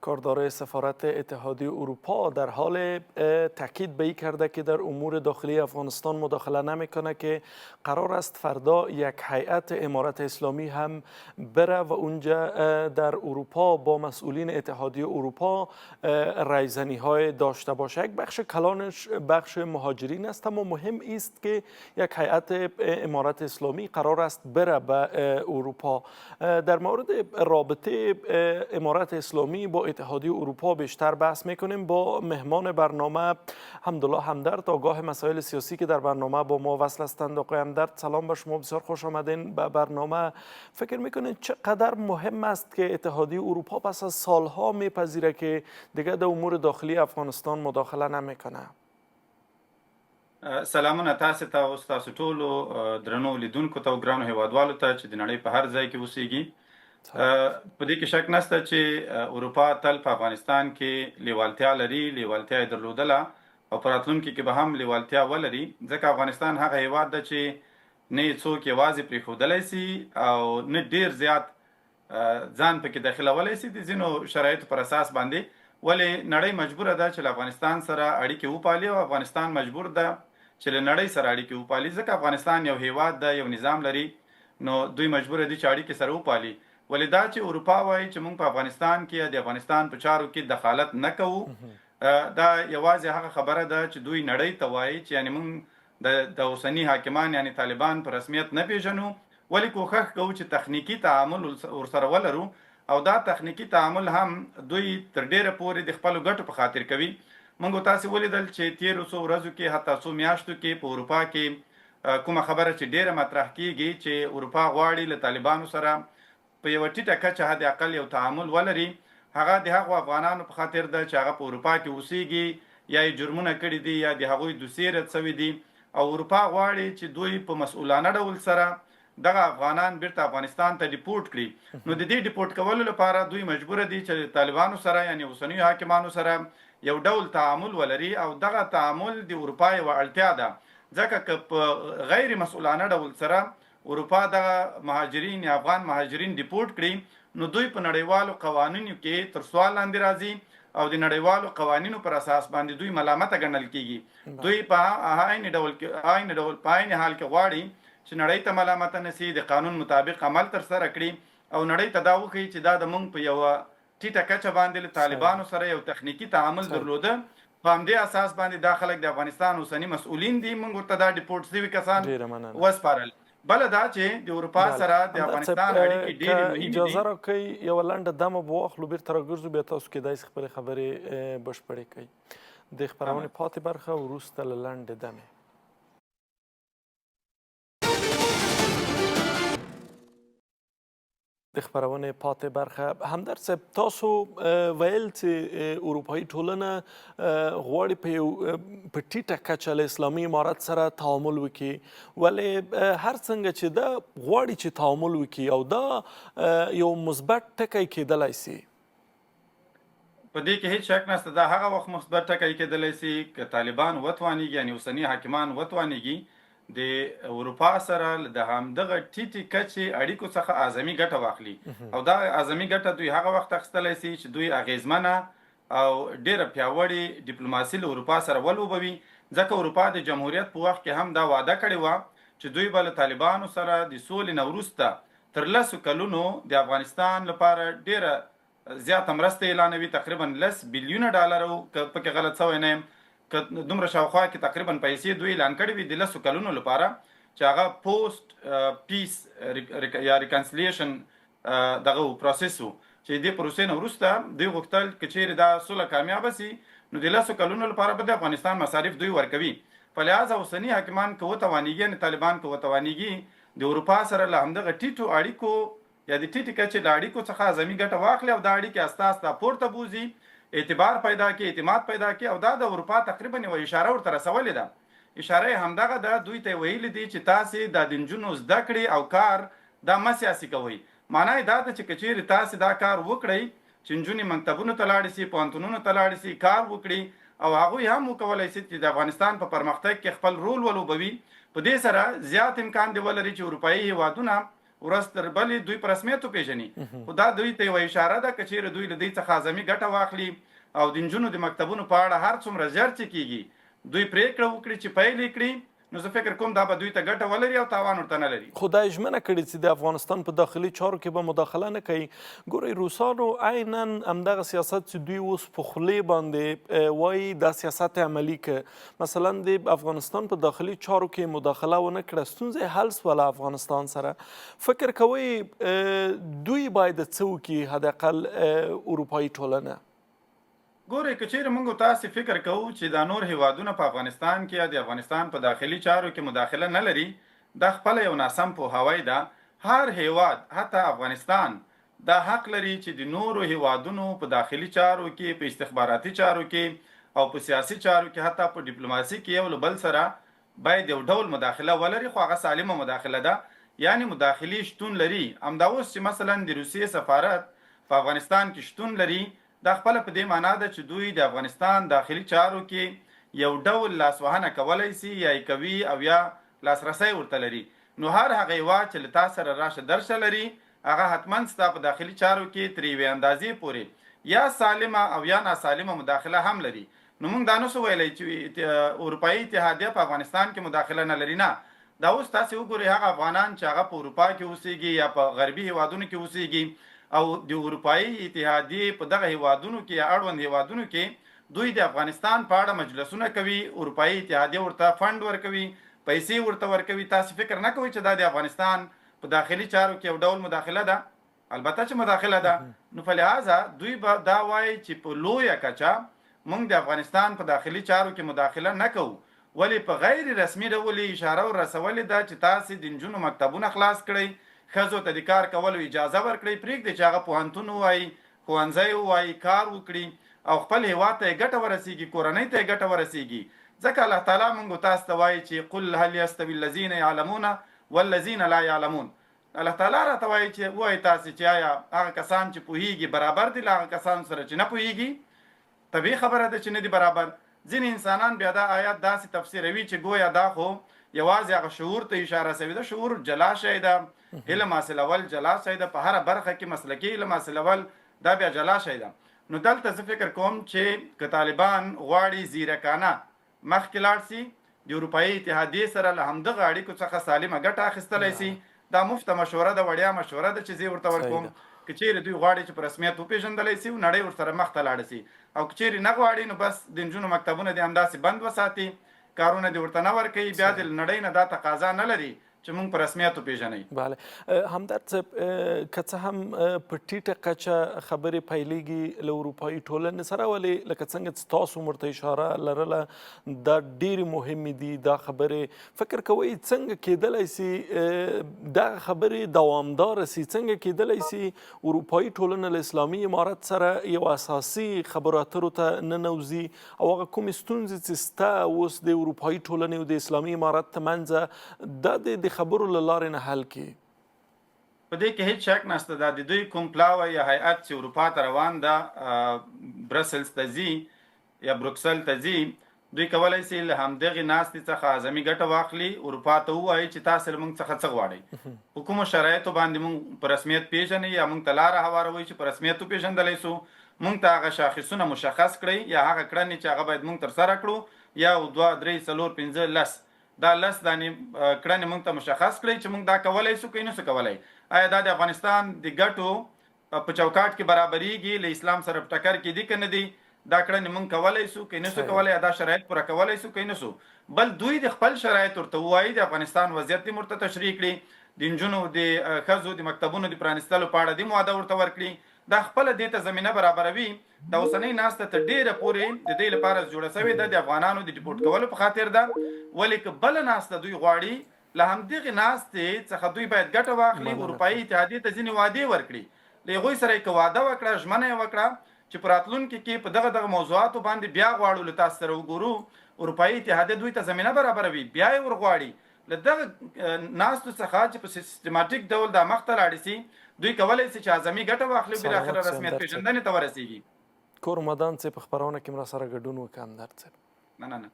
کاردار سفارت اتحادیه اروپا در حال تاکید به این کرده که در امور داخلی افغانستان مداخله نمیکنه که قرار است فردا یک هیئت امارت اسلامی هم بره و اونجا در اروپا با مسئولین اتحادیه اروپا رایزنی های داشته باشه. یک بخش کلانش بخش مهاجرین است، اما مهم است که یک هیئت امارت اسلامی قرار است بره به اروپا. در مورد رابطه امارت اسلامی با اتحادیه اروپا بیشتر بحث میکنیم با مهمان برنامه حمدالله همدرد، آگاه مسائل سیاسی که در برنامه با ما وصل هستند. آقای همدرد، سلام به شما، بسیار خوش آمدین به برنامه. فکر میکنید چقدر مهم است که اتحادیه اروپا پس از سالها میپذیره که دیگه در امور داخلی افغانستان مداخله نمیکنه؟ سلامونه تاسو ته او ستاسو ټولو درنو لیدونکو ته او ګرانو هیوادوالو ته چې د نړۍ په هر ځای کې اوسیږي. په دې کې شک نشته چې اروپا تل په افغانستان کې لیوالتیا لري، لیوالتیا یې درلودله او په راتلونکي کې به هم لیوالتیا ولري، ځکه افغانستان هغه هیواد ده چې نه یې څوک یوازې پرېښودلی سي او نه ډیر زیات ځان پکې داخلولی سي د ځینو شرایطو پر اساس باندې. ولې نړۍ مجبوره ده چې له افغانستان سره اړیکې وپالي او افغانستان مجبور ده چې له نړۍ سره اړیکې وپالي، ځکه افغانستان یو هیواد ده، یو نظام لري، نو دوی مجبور دي چې اړیکې سره وپالي. ولې دا چې اروپا وایي چې موږ په افغانستان کې یا د افغانستان په چارو کې دخالت نه کوو، دا یوازې هغه خبره ده چې دوی نړۍ ته وایي چې یعنې موږ د اوسني حاکمان یعنې طالبان په رسمیت نه پیژنو، ولې کوښښ کوو چې تخنیکي تعامل ورسره ولرو، او دا تخنیکي تعامل هم دوی تر ډیره پورې د خپلو ګټو په خاطر کوي. موږ تاسې ولیدل چې تیرو څو ورځو کې حتی څو میاشتو کې په اروپا کې کومه خبره چې ډیره مطرح کیږي چې اروپا غواړي له طالبانو سره په یوه ټیټه کچه حد اقل یو تعامل ولري، هغه د هغو افغانانو په خاطر ده چې هغه په اروپا کې اوسیږي، یا یې جرمونه کړي دي، یا د هغوی دوسیې رد شوي دي، او اروپا غواړي چې دوی په مسؤلانه ډول سره دغه افغانان بیرته افغانستان ته ډیپورټ کړي. نو د دې ډیپورټ کولو لپاره دوی مجبور دي چې طالبانو سره یعنی اوسنیو حاکمانو سره یو ډول تعامل ولري، او دغه تعامل د اروپا یوه اړتیا ده، ځکه که په غیر مسؤلانه ډول سره اروپا دغه مهاجرین یا افغان مهاجرین ډیپورټ کړي، نو دوی په نړیوالو قوانینو کې تر سوال لاندې راځي او د نړیوالو قوانینو پر اساس باندې دوی ملامته ګڼل کیږي. دوی په عین ډول په عین حال کې غواړي چې نړۍ ته ملامته نه سي، د قانون مطابق عمل ترسره کړي او نړۍ ته دا وښيي چې دا د موږ په یوه ټیټه کچه باندې له طالبانو سره یو تخنیکي تعامل درلوده، په همدې اساس باندې دا خلک د افغانستان اوسني مسؤلین دي، موږ ورته دا ډیپورټ سوي کسان وسپارل. بله دا چې د اروپا سره د افغانستان اړیکې ډېرې مهمې دي. اجازه راکړئ یوه لنډه دمه به واخلو، بیرته راګرځو، بیا تاسو کېدای سي خپلې خبرې بشپړې کړئ. د خپرونې پاتې برخه وروسته له لنډې دمې. د خپرونې پاتې برخه. همدرد صاحب، تاسو ویل چې اروپایي ټولنه غواړي په یو په ټیټه کچه له اسلامي امارت سره تعامل وکړي، ولې هر څنګه چې دا غواړي چې تعامل وکړي او دا یو مثبت ټکی کېدلای سي؟ په دې کې هیڅ شک نشته، دا هغه وخت مثبت ټکی کېدلی سي که طالبان وتوانیږي، یعنې اوسني حاکمان وتوانیږي د اروپا سره د همدغه ټیټې کچې اړیکو څخه اعظمي ګټه واخلي، او دا اعظمي ګټه دوی هغه وخت اخیستلی سي چې دوی اغیزمنه او ډیره پیاوړې ډیپلوماسي له اروپا سره ولوبوي، ځکه اروپا د جمهوریت په وخت کې هم دا وعده کړې وه چې دوی به له طالبانو سره د سولې نه وروسته تر 10 کلونو د افغانستان لپاره ډیره زیاته مرسته اعلانوي، تقریبا 10 بیلیونه ډالر وو که پکې غلط سوی نه یم، که دومره شاوخوا کې تقریبا پیسې دوی اعلان کړې وي د 10 کلونو لپاره، چې هغه پوسټ پیس یا ریکنسلیشن دغه پروسس وو، چې دې پروسې نه وروسته دوی غوښتل که چیرې دا سوله کامیابه سي نو د 10 کلونو لپاره به د افغانستان مصارف دوی ورکوي. په لحاظ اوسني حاکمان که وتوانیږي، یعنې طالبان که وتوانیږي د اروپا سره له همدغه ټیټو اړیکو یا د ټیټې کچې له اړیکو څخه اعظمي ګټه واخلي او دا اړیکې استا استا پورته بوځي، اعتبار پیدا کړي، اعتماد پیدا کړي، او دا د اروپا تقریبا یوه اشاره ورته رسولې ده. اشاره یې همدغه ده، دوی ته یې ویلي دي چې تاسې دا د نجونو زده کړې او کار دا مه سیاسي کوئ. معنا یې دا ده چې که چیرې تاسې دا کار وکړئ چې نجونې مکتبونو ته لاړې سي، پوهنتونونو ته لاړې سي، کار وکړي او هغوی هم وکولای سي چې د افغانستان په پرمختګ کې خپل رول ولوبوي، په دې سره زیات امکان دی ولري چې اروپایي هیوادونه ورځ تر بلې دوی په رسمیت وپېژني. خو دا دوی ته یوه اشاره ده، که چېرې دوی له دوی څخه اعظمي ګټه واخلي او د نجونو د مکتبونو په اړه هر څومره ژر چې کېږي دوی پرېکړه وکړي چې پیل یې کړي، نو زه فکر کوم دا به دوی ته ګټه ولري او تاوان ورته نه لري. خو دا یې ژمنه کړې چې د افغانستان په داخلي چارو کې به مداخله نه کوي. ګورئ روسانو عینا همدغه سیاست چې دوی اوس په خولې باندې وایي دا سیاست عملي که مثلا د افغانستان په داخلي چارو کې مداخله ونه کړه، ستونزه یې حل سوه له افغانستان سره. فکر کوئ دوی باید څه وکړي، حداقل اروپایي ټولنه؟ ګورئ، که چېرې موږ او تاسې فکر کوو چې دا نور هېوادونه په افغانستان کې یا د افغانستان په داخلي چارو کې مداخله نه لري، دا خپله یو ناسم پوهاوی ده. هر هېواد، حتی افغانستان، دا حق لري چې د نورو هېوادونو په داخلي چارو کې، په استخباراتي چارو کې او په سیاسي چارو کې، حتی په ډیپلوماسي کې یو له بل سره باید یو ډول مداخله ولري، خو هغه سالمه مداخله ده، یعنې مداخلې شتون لري. همدا اوس چې مثلاً د روسیې سفارت په افغانستان کې شتون لري، دا خپله په دې مانا ده چې دوی د افغانستان داخلي چارو کې یو ډول لاسوهنه کولای سي یا یې کوي او یا لاسرسی ورته لري. نو هر هغه هېواد چې له تا سره راشه درشه لري هغه حتماً ستا په داخلي چارو کې تر یوې اندازې پورې یا سالمه او یا ناسالمه مداخله هم لري. نو موږ دا نه سو ویلای چې اروپايي اتحادیه په افغانستان کې مداخله نه لري، نه. دا اوس تاسې وګورئ هغه افغانان چې هغه په اروپا کې اوسېږي یا په غربي هېوادونو کې اوسېږي او د اروپايي اتحادیې په دغه هېوادونو کې یا اړوند هېوادونو کې دوی د افغانستان په اړه مجلسونه کوي، اروپايي اتحادیه ورته فنډ ورکوي، پیسې ورته ورکوي، تاسې فکر نه کوئ چې دا د افغانستان په داخلي چارو کې یو ډول مداخله ده؟ البته چې مداخله ده. نو فلهذا دوی به دا وايي چې په لویه کچه موږ د افغانستان په داخلي چارو کې مداخله نه کوو، ولې په غیر رسمي ډول یې اشاره ور رسولې ده چې تاسې د نجونو مکتبونه خلاص کړئ، ښځو ته د کار کولو اجازه ورکړئ، پرېږدئ چې هغه پوهنتون ووايي، ښوونځی ووايي، کار وکړي او خپل هېواد ته یې ګټه ورسېږي، کورنۍ ته یې ګټه ورسېږي. ځکه الله تعالی موږ و تاسې ته وايي چې قل هل یستوي الذین یعلمون والذین لا یعلمون. الله تعالی راته وايي چې ووایئ تاسې چې آیا هغه کسان چې پوهېږي برابر دي له هغه کسانو سره چې نه پوهېږي؟ طبیعي خبره ده چې نه دي برابر. ځینې انسانان بیا دا آیات داسې تفسیروي چې ګویا دا خو یوازې هغه شعور ته اشاره شوې ده، شعور جلا شی ده، علم حاصلول جلا شی ده، په هره برخه کې مسلکي علم حاصلول دا بیا جلا شی ده. نو دلته زه فکر کوم چې که طالبان غواړي ځیرکانه مخکې لاړ سي، د اروپايي اتحادیې سره له همدغه اړیکو څخه سالمه ګټه اخیستلای سي. دا مفته مشوره ده، وړیا مشوره ده چې زه یې ورته ورکوم. که چیرې دوی غواړي چې په رسمیت وپیژندلای سي او نړۍ ورسره مخته لاړه سي او که چیرې نه غواړي نو بس د نجونو مکتبونه دې همداسې بند وساتي، کارونه دې ورته نه ورکوي، بیا دې له نړۍ نه دا تقاضا نه لري چې موږ په رسمیت وپیژنئ. بله همدرد صاحب، که څه هم په ټیټه کچه خبرې پیلېږي له اروپایي ټولنې سره، ولې لکه څنګه چې تاسو هم ورته اشاره لرله دا ډېرې مهمې دي دا خبرې. فکر کوئ څنګه کېدلی سي دغه خبرې دوامداره سي؟ څنګه کېدلی سي اروپایي ټولنه له اسلامي امارت سره یو اساسي خبرو اترو ته ننوځي او هغه کومې ستونزې چې سته اوس د اروپایي ټولنې او د اسلامي امارت ترمنځ دا د خبرو له لارې نه حل کړي؟ په دې کې هیڅ شک نشته، دا د دوی کوم پلاوی یا هیئت چې اروپا ته روان ده، برسلز ته ځي یا بروکسل ته ځي، دوی کولای شي له همدغې ناستې څخه اعظمي ګټه واخلي، اروپا ته ووایي چې تاسې له موږ څخه څه غواړئ، په کومو شرایطو باندې موږ په رسمیت پیژنئ یا موږ ته لاره هواروئ چې په رسمیت وپیژندلی شو، موږ ته هغه شاخصونه مشخص کړئ یا هغه کړنې چې هغه باید موږ ترسره کړو، یو، دوه، درې، څلور، پنځه، لس، دا لس دانې کړنې موږ ته مشخص کړئ چې موږ دا کولای شو که یې نه شو کولای. ایا دا د افغانستان د ګټو په چوکاټ کې برابرېږي، له اسلام سره په ټکر کې دي که نه دي، دا کړنې موږ کولای شو که یې نه شو کولای، یا دا شرایط پوره کولای شو که یې نه شو. بل دوی د خپل شرایط ورته ووایي، د افغانستان وضعیت دې ورته تشریح کړي، د نجونو د ښځو د مکتبونو د پرانیستلو په اړه دې وعده ورته ورکړي، دا خپله دې ته زمینه برابروي. دا اوسنۍ ناسته تر ډېره پورې د دې لپاره جوړه شوې ده، د افغانانو د ډیپورټ کولو په خاطر ده، ولې که بله ناسته دوی غواړي له همدغې ناستې څخه دوی باید ګټه واخلي، اروپايي اتحادیې ته ځینې وعدې ورکړي، له هغوی سره یې که وعده وکړه، ژمنه یې وکړه چې په راتلونکي کې په دغه دغه موضوعاتو باندې بیا غواړو له تاسو سره وګورو، اروپايي اتحادیه دوی ته زمینه برابروي، بیا یې ورغواړي. له دغه ناستو څخه چې په سیستماتیک ډول دا مخته لاړې سي، دوی کولای سي چې اعظمي ګټه واخلي او بالاخره رسمیت پېژندنې ته ورسېږي. کور مدان صاحب په خپرونه کې مو راسره ګډون وکړ. همدرد صاحب. مننه.